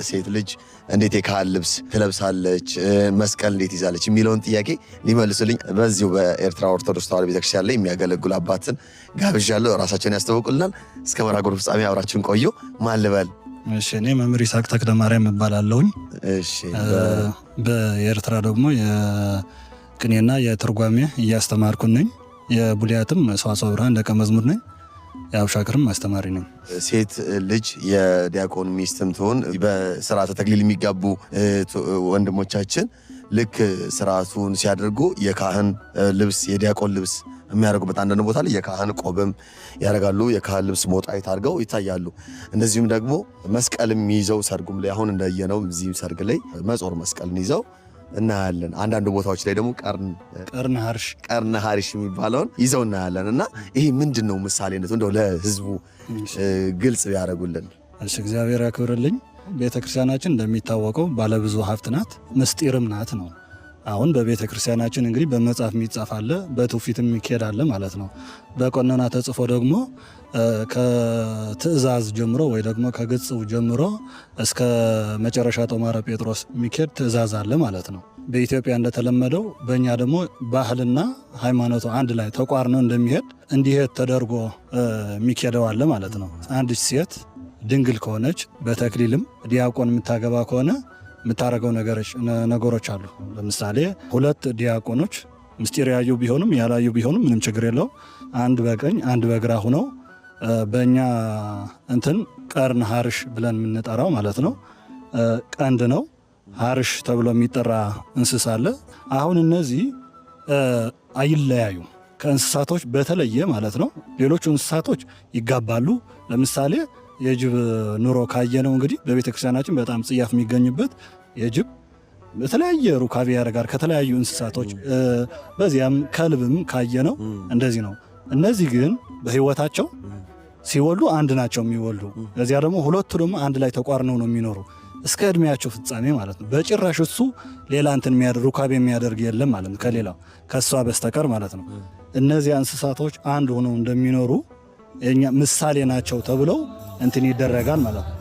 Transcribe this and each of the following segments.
ሴት ልጅ እንዴት የካህን ልብስ ትለብሳለች፣ መስቀል እንዴት ይዛለች የሚለውን ጥያቄ ሊመልሱልኝ በዚሁ በኤርትራ ኦርቶዶክስ ተዋሕዶ ቤተክርስቲያን ላይ የሚያገለግሉ አባትን ጋብዣለሁ። ራሳቸውን ያስተዋውቁልናል። እስከ መርሃ ግብሩ ፍጻሜ አብራችሁን ቆዩ። ማን ልበል? እሺ፣ እኔ መምህር ይስሐቅ ተክለማርያም እባላለሁኝ። እሺ፣ በኤርትራ ደግሞ የቅኔና የትርጓሜ እያስተማርኩ ነኝ። የቡልያትም ሰዋስወ ብርሃን ደቀ መዝሙር ነኝ። የአብሻክርም አስተማሪ ነኝ። ሴት ልጅ የዲያቆን ሚስትም ትሆን በስርዓተ ተክሊል የሚጋቡ ወንድሞቻችን ልክ ስርዓቱን ሲያደርጉ የካህን ልብስ የዲያቆን ልብስ የሚያደርጉበት አንዳንድ ቦታ ላይ የካህን ቆብም ያደርጋሉ። የካህን ልብስ ሞጣይት አድርገው ይታያሉ። እንደዚሁም ደግሞ መስቀልም ይዘው ሰርጉም ላይ አሁን እንዳየነው እዚህም ሰርግ ላይ መጾር መስቀልን ይዘው እናያለን። አንዳንድ ቦታዎች ላይ ደግሞ ቀርነ ሐርሽ ቀርነ ሐርሽ የሚባለውን ይዘው እናያለን። እና ይሄ ምንድን ነው ምሳሌነቱ? እንደው ለህዝቡ ግልጽ ቢያደርጉልን። እሺ፣ እግዚአብሔር ያክብርልኝ። ቤተክርስቲያናችን እንደሚታወቀው ባለብዙ ሀብት ናት፣ ምስጢርም ናት ነው። አሁን በቤተ ክርስቲያናችን እንግዲህ በመጽሐፍ የሚጻፍ አለ፣ በትውፊት የሚካሄድ አለ ማለት ነው። በቀኖና ተጽፎ ደግሞ ከትእዛዝ ጀምሮ ወይ ደግሞ ከግጽው ጀምሮ እስከ መጨረሻ ጦማረ ጴጥሮስ የሚካሄድ ትእዛዝ አለ ማለት ነው። በኢትዮጵያ እንደተለመደው በእኛ ደግሞ ባህልና ሃይማኖቱ አንድ ላይ ተቋርነው እንደሚሄድ እንዲሄድ ተደርጎ የሚካሄደው አለ ማለት ነው። አንዲት ሴት ድንግል ከሆነች በተክሊልም ዲያቆን የምታገባ ከሆነ የምታደርገው ነገሮች አሉ። ለምሳሌ ሁለት ዲያቆኖች ምስጢር ያዩ ቢሆኑም ያላዩ ቢሆኑም ምንም ችግር የለው። አንድ በቀኝ አንድ በግራ ሁነው በእኛ እንትን ቀርን ሐርሽ ብለን የምንጠራው ማለት ነው። ቀንድ ነው ሐርሽ ተብሎ የሚጠራ እንስሳ አለ። አሁን እነዚህ አይለያዩም ከእንስሳቶች በተለየ ማለት ነው። ሌሎቹ እንስሳቶች ይጋባሉ። ለምሳሌ የጅብ ኑሮ ካየነው እንግዲህ በቤተክርስቲያናችን በጣም ጽያፍ የሚገኝበት የጅብ በተለያየ ሩካቤ ያደርጋል ከተለያዩ እንስሳቶች። በዚያም ከልብም ካየነው እንደዚህ ነው። እነዚህ ግን በሕይወታቸው ሲወልዱ አንድ ናቸው የሚወልዱ። በዚያ ደግሞ ሁለቱ ደግሞ አንድ ላይ ተቋርነው ነው የሚኖሩ እስከ እድሜያቸው ፍጻሜ ማለት ነው። በጭራሽ እሱ ሌላ እንትን የሚያደርግ ሩካቤ የሚያደርግ የለም ማለት ነው ከሌላው ከእሷ በስተቀር ማለት ነው። እነዚያ እንስሳቶች አንድ ሆነው እንደሚኖሩ የኛ ምሳሌ ናቸው ተብለው እንትን ይደረጋል ማለት ነው።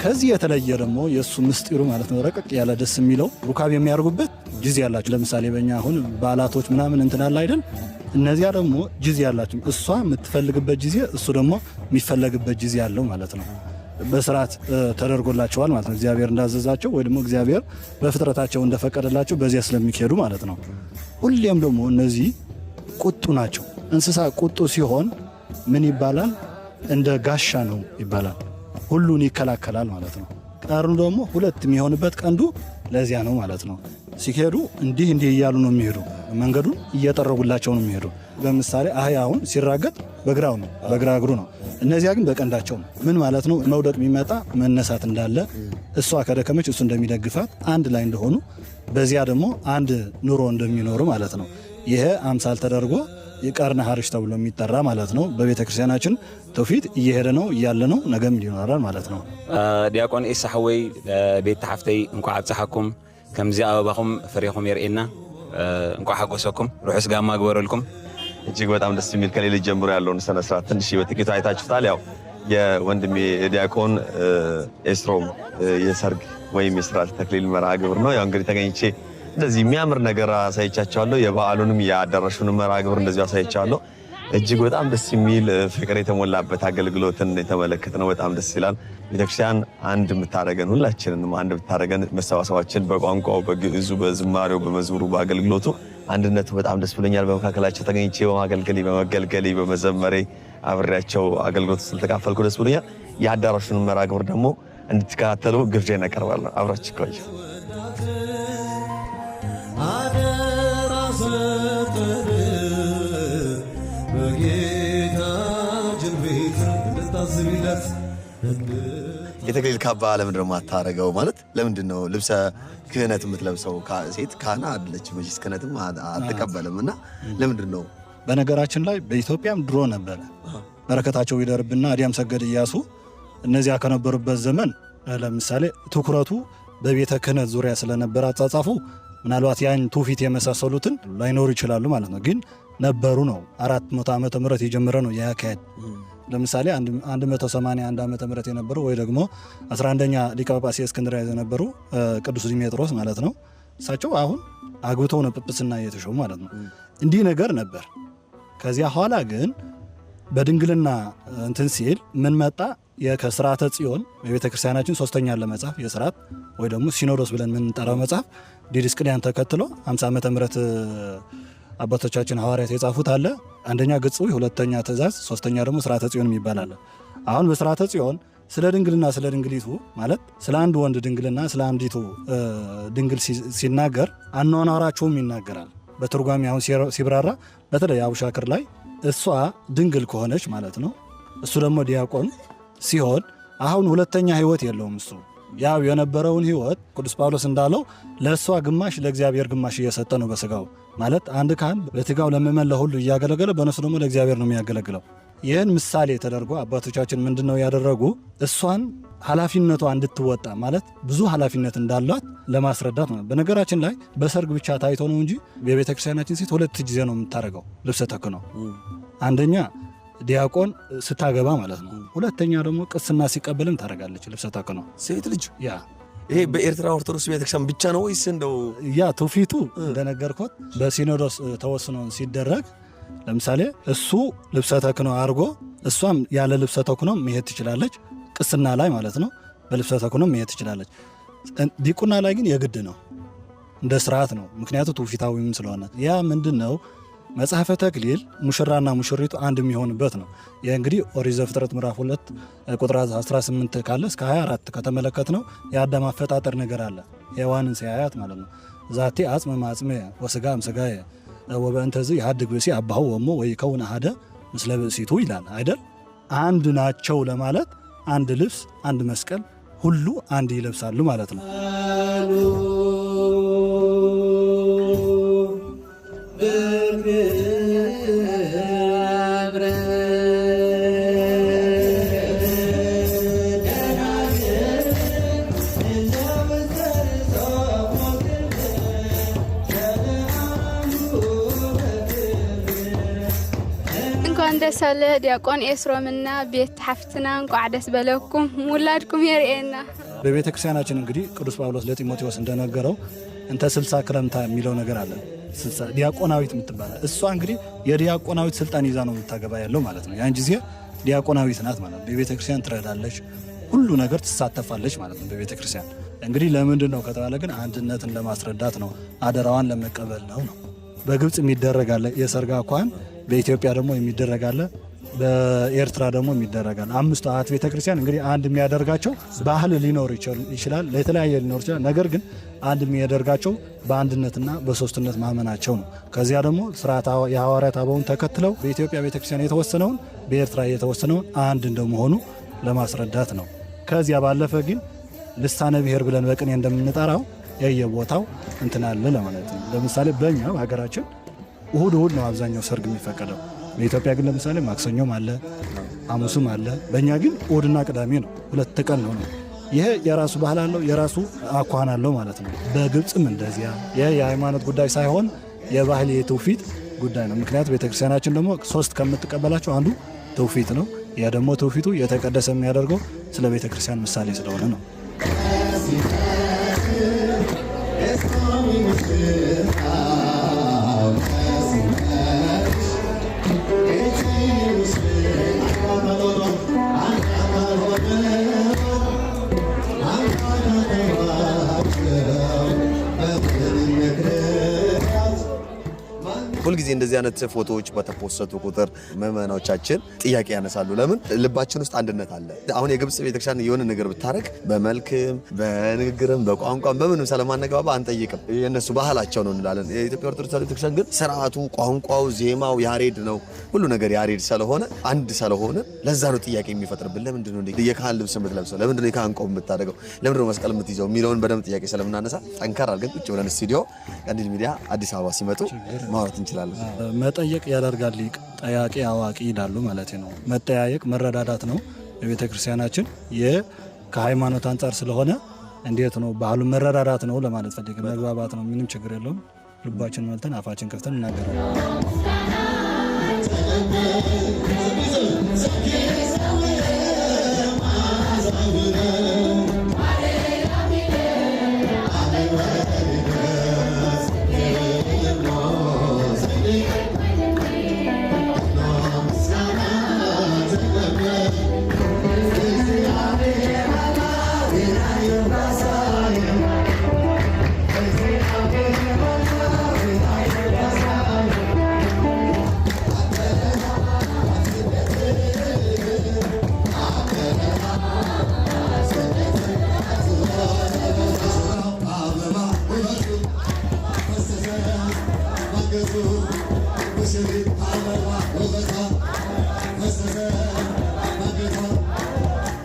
ከዚህ የተለየ ደግሞ የእሱ ምስጢሩ ማለት ነው ረቀቅ ያለ ደስ የሚለው ሩካቤ የሚያደርጉበት ጊዜ ያላቸው። ለምሳሌ በእኛ አሁን በዓላቶች ምናምን እንትን አለ አይደል? እነዚያ ደግሞ ጊዜ ያላቸው፣ እሷ የምትፈልግበት ጊዜ እሱ ደግሞ የሚፈለግበት ጊዜ ያለው ማለት ነው። በስርዓት ተደርጎላቸዋል ማለት ነው። እግዚአብሔር እንዳዘዛቸው ወይ ደግሞ እግዚአብሔር በፍጥረታቸው እንደፈቀደላቸው በዚያ ስለሚካሄዱ ማለት ነው። ሁሌም ደግሞ እነዚህ ቁጡ ናቸው። እንስሳ ቁጡ ሲሆን ምን ይባላል? እንደ ጋሻ ነው ይባላል። ሁሉን ይከላከላል ማለት ነው። ቀርኑ ደግሞ ሁለት የሚሆንበት ቀንዱ ለዚያ ነው ማለት ነው። ሲሄዱ እንዲህ እንዲህ እያሉ ነው የሚሄዱ። መንገዱን እየጠረጉላቸው ነው የሚሄዱ። ለምሳሌ አህያ አሁን ሲራገጥ በግራው ነው፣ በግራ እግሩ ነው። እነዚያ ግን በቀንዳቸው ነው። ምን ማለት ነው? መውደቅ የሚመጣ መነሳት እንዳለ፣ እሷ ከደከመች እሱ እንደሚደግፋት፣ አንድ ላይ እንደሆኑ፣ በዚያ ደግሞ አንድ ኑሮ እንደሚኖሩ ማለት ነው። ይሄ አምሳል ተደርጎ የቀርነ ሐርሽ ተብሎ የሚጠራ ማለት ነው። በቤተ ክርስቲያናችን ትውፊት እየሄደ ነው እያለ ነው፣ ነገም ይኖራል ማለት ነው። ዲያቆን ኢሳ ሓወይ ቤት ሓፍተይ እንኳዕ ኣብፅሓኩም። ከምዚ ኣበባኹም ፍሬኹም የርእየና። እንኳዕ ሓጎሰኩም፣ ርሑስ ጋማ ግበረልኩም። እጅግ በጣም ደስ የሚል ከሌሊት ጀምሮ ያለውን ስነ ስርዓት ትንሽ በጥቂቱ አይታችሁታል። ያው የወንድሜ ዲያቆን ኤስሮም የሰርግ ወይም የስርዓተ ተክሊል መርሃ ግብር ነው። ያው እንግዲህ ተገኝቼ እንደዚህ የሚያምር ነገር አሳይቻቸዋለሁ። የበዓሉንም የአዳራሹንም መርሃ ግብር እንደዚሁ አሳይቻለሁ። እጅግ በጣም ደስ የሚል ፍቅር የተሞላበት አገልግሎትን የተመለከት ነው። በጣም ደስ ይላል። ቤተክርስቲያን አንድ የምታደርገን ሁላችንንም አንድ የምታደርገን መሰባሰባችን በቋንቋው፣ በግዕዙ፣ በዝማሬው፣ በመዝሙሩ፣ በአገልግሎቱ አንድነቱ በጣም ደስ ብሎኛል። በመካከላቸው ተገኝቼ በማገልገሌ፣ በመገልገሌ፣ በመዘመሬ አብሬያቸው አገልግሎቱ ስለተካፈልኩ ደስ ብሎኛል። የአዳራሹን መርሃ ግብር ደግሞ እንድትከታተሉ ግብዣ እናቀርባለን። አብራችሁ ቆዩ። አደራ ሰጠን በጌታችን ፊት እንድታስቢለት። የተክሊል ካባ ለምንድን ነው የማታረገው? ማለት ለምንድን ነው ልብሰ ክህነት የምትለብሰው? ሴት ካህን አይደለችም መቼስ ክህነትም አትቀበልም። እና ለምንድን ነው? በነገራችን ላይ በኢትዮጵያም ድሮ ነበረ። በረከታቸው ይደርብና አዲያም ሰገድ እያሱ እነዚያ ከነበሩበት ዘመን ለምሳሌ ትኩረቱ በቤተ ክህነት ዙሪያ ስለነበረ አጻጻፉ ምናልባት ያን ትውፊት የመሳሰሉትን ላይኖሩ ይችላሉ ማለት ነው። ግን ነበሩ ነው። 400 ዓመተ ምህረት የጀመረ ነው ያካሄድ። ለምሳሌ 181 ዓመተ ምህረት የነበሩ ወይ ደግሞ 11ኛ ሊቀ ጳጳስ የእስክንድርያ የነበሩ ቅዱስ ዲሜጥሮስ ማለት ነው። እሳቸው አሁን አግብተው ነው ጵጵስና የተሾሙ ማለት ነው። እንዲህ ነገር ነበር። ከዚያ ኋላ ግን በድንግልና እንትን ሲል ምን መጣ? ከስርዓተ ጽዮን በቤተ ክርስቲያናችን ሶስተኛ ያለ መጽሐፍ የስርዓት ወይ ደግሞ ሲኖዶስ ብለን የምንጠራው መጽሐፍ ዲድስቅልያን ተከትሎ 50 ዓመተ ምህረት አባቶቻችን ሐዋርያት የጻፉት አለ። አንደኛ ግጽዊ፣ ሁለተኛ ትእዛዝ፣ ሶስተኛ ደግሞ ስርዓተ ጽዮን የሚባል አለ። አሁን በስርዓተ ጽዮን ስለ ድንግልና ስለ ድንግሊቱ ማለት ስለ አንድ ወንድ ድንግልና ስለ አንዲቱ ድንግል ሲናገር አኗኗራቸውም ይናገራል። በትርጓሜ አሁን ሲብራራ በተለይ አቡሻክር ላይ እሷ ድንግል ከሆነች ማለት ነው፣ እሱ ደግሞ ዲያቆን ሲሆን አሁን ሁለተኛ ህይወት የለውም። እሱ ያው የነበረውን ህይወት ቅዱስ ጳውሎስ እንዳለው ለእሷ ግማሽ ለእግዚአብሔር ግማሽ እየሰጠ ነው በስጋው ማለት። አንድ ካህን በስጋው ለምእመን ለሁሉ እያገለገለ በነፍሱ ደግሞ ለእግዚአብሔር ነው የሚያገለግለው። ይህን ምሳሌ ተደርጎ አባቶቻችን ምንድነው ያደረጉ? እሷን ኃላፊነቷ እንድትወጣ ማለት ብዙ ኃላፊነት እንዳሏት ለማስረዳት ነው። በነገራችን ላይ በሰርግ ብቻ ታይቶ ነው እንጂ የቤተክርስቲያናችን ሴት ሁለት ጊዜ ነው የምታደርገው ልብሰ ተክህኖ። አንደኛ ዲያቆን ስታገባ ማለት ነው። ሁለተኛ ደግሞ ቅስና ሲቀበልም ታደርጋለች ልብሰ ተክህኖ ሴት ልጅ። ያ ይሄ በኤርትራ ኦርቶዶክስ ቤተክርስቲያን ብቻ ነው ወይስ እንደው ያ ትውፊቱ እንደነገርኩት በሲኖዶስ ተወስኖ ሲደረግ ለምሳሌ እሱ ልብሰ ተክህኖ አድርጎ እሷም ያለ ልብሰ ተክህኖ መሄድ ትችላለች። ቅስና ላይ ማለት ነው በልብሰ ተክህኖ መሄድ ትችላለች። ዲቁና ላይ ግን የግድ ነው፣ እንደ ስርዓት ነው። ምክንያቱ ትውፊታዊም ስለሆነ ያ ምንድን ነው መጽሐፈ ተክሊል ሙሽራና ሙሽሪቱ አንድ የሚሆንበት ነው። ይህ እንግዲህ ኦሪት ዘፍጥረት ምዕራፍ 2 ቁጥር 18 ካለ እስከ 24 ከተመለከት ነው የአዳም አፈጣጠር ነገር አለ። ሔዋንን ሲያያት ማለት ነው ዛቲ አጽመ ማጽሜ ወስጋ እምስጋየ ወበእንተዝ የሀድግ ብእሲ አባሁ ወሞ ወይከውን አሐደ ምስለ ብእሲቱ ይላል አይደል? አንድ ናቸው ለማለት አንድ ልብስ፣ አንድ መስቀል ሁሉ አንድ ይለብሳሉ ማለት ነው። እንኳን ደስ አለ ዲያቆን ኤስሮምና ቤት ሓፍትና፣ እንኳዕ ደስ በለኩም፣ ውላድኩም የርእየና። በቤተ ክርስቲያናችን እንግዲህ ቅዱስ ጳውሎስ ለጢሞቴዎስ እንደነገረው እንተ 60 ክረምታ የሚለው ነገር አለ። 60 ዲያቆናዊት የምትባለ እሷ እንግዲህ የዲያቆናዊት ስልጣን ይዛ ነው የምታገባ ያለው ማለት ነው። ያን ጊዜ ዲያቆናዊት ናት ማለት ነው። በቤተ ክርስቲያን ትረዳለች፣ ሁሉ ነገር ትሳተፋለች ማለት ነው። በቤተ ክርስቲያን እንግዲህ ለምንድን ነው ከተባለ ግን አንድነትን ለማስረዳት ነው፣ አደራዋን ለመቀበል ነው ነው። በግብፅ የሚደረግ አለ የሰርግ አኳን፣ በኢትዮጵያ ደግሞ የሚደረግ አለ፣ በኤርትራ ደግሞ የሚደረግ አለ። አምስቱ አሃት ቤተክርስቲያን እንግዲህ አንድ የሚያደርጋቸው ባህል ሊኖር ይችላል፣ የተለያየ ሊኖር ይችላል። ነገር ግን አንድ የሚያደርጋቸው በአንድነትና በሶስትነት ማመናቸው ነው። ከዚያ ደግሞ ስርዓተ የሐዋርያት አበውን ተከትለው በኢትዮጵያ ቤተክርስቲያን የተወሰነውን በኤርትራ የተወሰነውን አንድ እንደመሆኑ ለማስረዳት ነው። ከዚያ ባለፈ ግን ልሳነ ብሔር ብለን በቅኔ እንደምንጠራው የየቦታው እንትን አለ ለማለት ነው። ለምሳሌ በእኛ በሀገራችን እሁድ እሁድ ነው አብዛኛው ሰርግ የሚፈቀደው። በኢትዮጵያ ግን ለምሳሌ ማክሰኞም አለ ሐሙስም አለ። በእኛ ግን እሁድና ቅዳሜ ነው፣ ሁለት ቀን ነው ነው። ይሄ የራሱ ባህል አለው፣ የራሱ አኳኋን አለው ማለት ነው። በግብፅም እንደዚያ። ይሄ የሃይማኖት ጉዳይ ሳይሆን የባህል የትውፊት ጉዳይ ነው። ምክንያቱ ቤተክርስቲያናችን ደግሞ ሶስት ከምትቀበላቸው አንዱ ትውፊት ነው። ያ ደግሞ ትውፊቱ የተቀደሰ የሚያደርገው ስለ ቤተክርስቲያን ምሳሌ ስለሆነ ነው። ሁልጊዜ እንደዚህ አይነት ፎቶዎች በተፖሰቱ ቁጥር ምዕመኖቻችን ጥያቄ ያነሳሉ። ለምን ልባችን ውስጥ አንድነት አለ። አሁን የግብፅ ቤተክርስቲያን የሆነ ነገር ብታረግ በመልክም በንግግርም በቋንቋም በምንም ስለማንግባባ አንጠይቅም። የእነሱ ባህላቸው ነው እንላለን። የኢትዮጵያ ኦርቶዶክስ ተዋሕዶ ቤተክርስቲያን ግን ስርዓቱ፣ ቋንቋው፣ ዜማው ያሬድ ነው። ሁሉ ነገር ያሬድ ስለሆነ አንድ ስለሆነ ለዛ ነው ጥያቄ የሚፈጥርብን። ለምንድን ነው የካህን ልብስ የምትለብሰው? ለምንድን ነው የካህን ቆብ የምታደርገው? ለምንድን ነው መስቀል የምትይዘው? የሚለውን በደንብ ጥያቄ ስለምናነሳ ጠንከር አድርገን ቁጭ ብለን ስቱዲዮ ቀንዲል ሚዲያ አዲስ አበባ ሲመጡ ማውራት እንችላለን። መጠየቅ ያደርጋል ሊቅ ጠያቂ አዋቂ ይላሉ ማለት ነው። መጠያየቅ መረዳዳት ነው። በቤተ ክርስቲያናችን ይህ ከሃይማኖት አንጻር ስለሆነ እንዴት ነው ባህሉ መረዳዳት ነው ለማለት ፈልጌ፣ መግባባት ነው። ምንም ችግር የለውም። ልባችን ሞልተን አፋችን ከፍተን እናገራለን።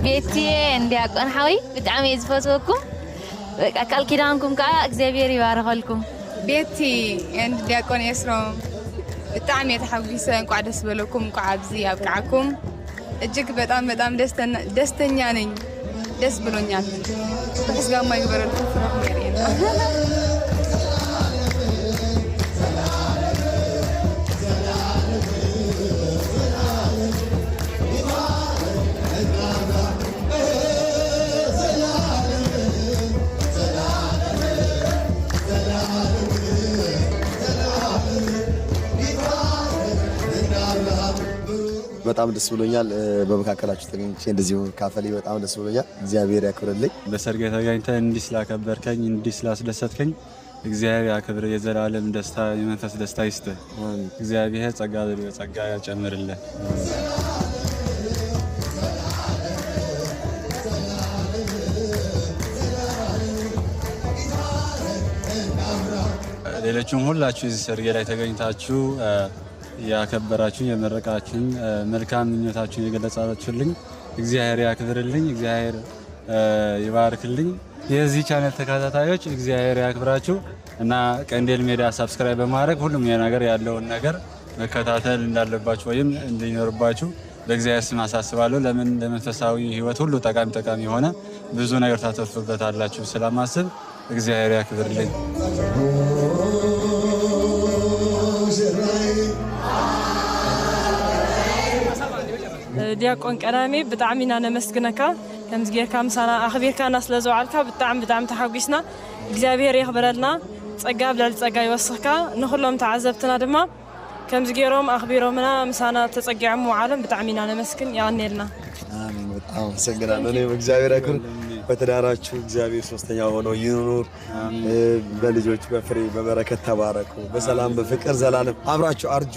ቤትየ እንዲያቆን ሓወይ ብጣዕሚ እየ ዝፈትወኩም። በቃ ቃል ኪዳንኩም ከዓ እግዚኣብሔር ይባረኸልኩም። ቤቲ and ዲያቆን ኤስሮም፣ ብጣዕሚ እየ ተሓጒሰ። እንኳዕ ደስ በለኩም፣ እንኳዕ ኣብዚ ኣብቅዓኩም። እጅግ በጣም በጣም ደስተኛ ነኝ። ደስ ብሎኛል። ርሑስ ጋማ ይግበረልኩም፣ ፍረኹም የርእየና። በጣም ደስ ብሎኛል። በመካከላችሁ ተገኝቼ እንደዚሁ ካፈሌ በጣም ደስ ብሎኛል። እግዚአብሔር ያክብርልኝ። በሰርጌ ተገኝተህ እንዲህ ስላከበርከኝ፣ እንዲህ ስላስደሰትከኝ እግዚአብሔር ያክብር። የዘላለም ደስታ፣ የመንፈስ ደስታ ይስጥህ። እግዚአብሔር ጸጋ ጸጋ ያጨምርልህ። ሌሎችም ሁላችሁ እዚህ ሰርጌ ላይ ተገኝታችሁ ያከበራችሁኝ፣ የመረቃችሁኝ፣ መልካም ምኞታችሁን የገለጻችሁልኝ እግዚአብሔር ያክብርልኝ፣ እግዚአብሔር ይባርክልኝ። የዚህ ቻናል ተከታታዮች እግዚአብሔር ያክብራችሁ እና ቀንዴል ሜዲያ subscribe በማድረግ ሁሉም ነገር ያለውን ነገር መከታተል እንዳለባችሁ ወይም እንዲኖርባችሁ በእግዚአብሔር ስም አሳስባለሁ። ለምን ለመንፈሳዊ ሕይወት ሁሉ ጠቃሚ ጠቃሚ የሆነ ብዙ ነገር ታተርፉበታላችሁ ስለማስብ እግዚአብሔር ያክብርልኝ። ዲያቆን ቀዳሜ፣ ብጣዕሚ ኢና ነመስግነካ። ከምዚ ጌርካ ምሳና ኣኽቢርካና ስለ ዘውዓልካ ብጣዕሚ ብጣዕሚ ተሓጒስና። እግዚኣብሔር የኽብረልና፣ ፀጋ ብልዕሊ ፀጋ ይወስኽካ። ንኩሎም ተዓዘብትና ድማ ከምዚ ገይሮም ኣኽቢሮምና ምሳና ተፀጊዖም ምውዓሎም ብጣዕሚ ኢና ነመስግን። ይቐኒየልና። አሜን። በጣም አመሰግናለሁ። እኔም እግዚአብሔር ያክብር። በትዳራችሁ እግዚአብሔር ሶስተኛ ሆኖ ይኑር። በልጆች በፍሬ በበረከት ተባረኩ። በሰላም በፍቅር ዘላለም አብራችሁ አርጁ።